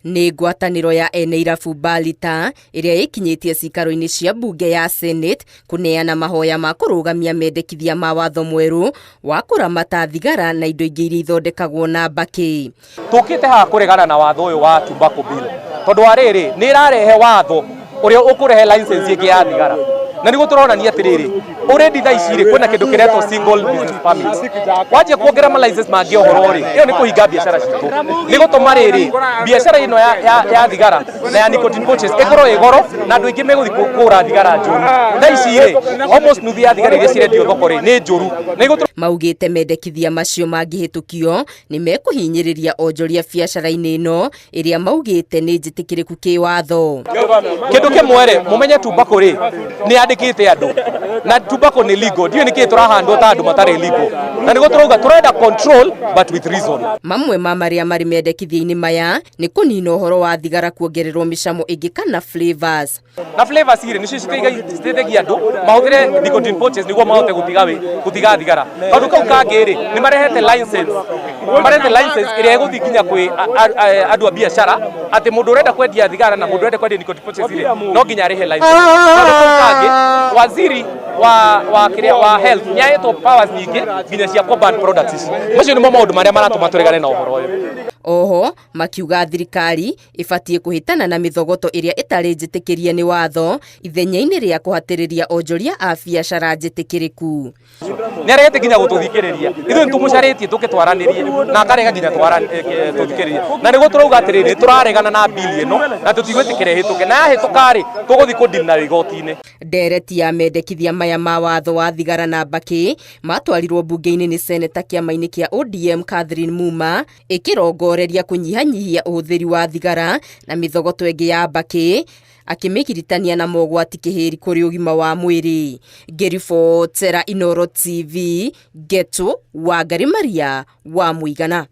Nĩ ngwatanĩro ya ene irabu Balita ĩrĩa ĩkinyĩtie cikaro-inĩ cia mbunge ya Senate kũneana mahoya ma kũrũgamia mendekithia ma watho mwerũ wa kũramata thigara na indo ingĩ iria ithondekagwo na mbakĩ. Tũkĩte haha kũregana na watho ũyũ wa tobacco bill tondũ wa rĩrĩ nĩ ĩrarehe watho ũrĩa ũkũrehe license ĩngĩ ya thigara, na nĩguo tũronania atĩrĩrĩ, already thaa ici rĩ kwĩna kĩndũ kĩretwo single business permit. Wanjia kuongerera ma license mangĩ ohoro rĩ, ĩyo nĩ kũhinga biacara citũ, nĩ gũtũma rĩrĩ biacara ĩno ya thigara na ya nicotine pouches ĩkorwo ĩ goro na andũ aingĩ megũthiĩ kũgũra thigara njũru. Thaa ici rĩ, almost nuthu ya thigara iria cirendio thoko rĩ nĩ njũru. Nĩguo Maugĩte mendekithia macio mangĩhĩtũkio nĩ mekũhinyĩrĩria onjoria biacara-inĩ ĩno ĩrĩa maugĩte nĩ njĩtĩkĩrĩku kĩwatho. Kĩndũ kĩmwe rĩ, mũmenye tobacco rĩ nĩ yandĩkĩte andũ na tobacco nĩ legal. Ndiũĩ nĩkĩĩ tũrahandwo ta andũ matarĩ legal, na nĩguo tũrauga tũrenda control but with reason. Mamwe ma marĩa marĩ mendekithia-inĩ maya nĩ kũnina ũhoro wa thigara kuongererwo mĩcamo ĩngĩ kana flavors. Na flavors rĩ nĩcio citeithagia andũ mahũthĩre nicotine pouches nĩguo mahote gũtiga thigara. Kaũndũ kau kangĩ rĩ, nĩ marehete license, marehete license ĩrĩa ĩgũthiĩ nginya kwĩ andũ a biacara atĩ mũndũ ũrenda kwendia thigara na mũndũ ũrenda kwendia nicotine pouches rĩ no nginya arĩhe license. Kaũndũ kau kangĩ, waziri wa kĩrĩa wa health nĩ ahetwo powers nyingĩ nginya cia kũ-ban products ici. Macio nĩmo maũndũ marĩa maratũma tũregane na ũhoro ũyũ. Oho makiuga thirikari ĩbatiĩ kũhĩtana na mĩthogoto ĩrĩa ĩtarĩ njĩtĩkĩrie nĩ watho ithenya-inĩ rĩa kũhatĩrĩria onjoria a biacara njĩtĩkĩrĩku. Nĩ aregete nginya gũtũthikĩrĩria, ithuĩ nĩ tũmũcarĩtie tũke twaranĩrie na akarega nginya tũthikĩrĩrie, na nĩguo tũrauga atĩrĩrĩ, tũraregana na bili ĩno na tũtigwĩtĩkĩra ĩhĩtũke, na yahĩtũka rĩ, tũgũthiĩ kũdeal nayo igoti-inĩ. Ndereti ya mendekithia maya ma watho wa thigara na mbakĩ matwarirwo mbunge-inĩ nĩ seneta kĩama-inĩ kĩa ODM Catherine Muma, ĩkĩrongoreria kũnyihanyihia ũhũthĩri wa thigara na mĩthogoto ĩngĩ ya mbakĩ, akĩmĩgiritania na mogwati kĩhĩri kũrĩ ũgima wa mwĩrĩ. Ngĩribotera Inooro TV, Ngeto Wangari Maria wa Mũigana.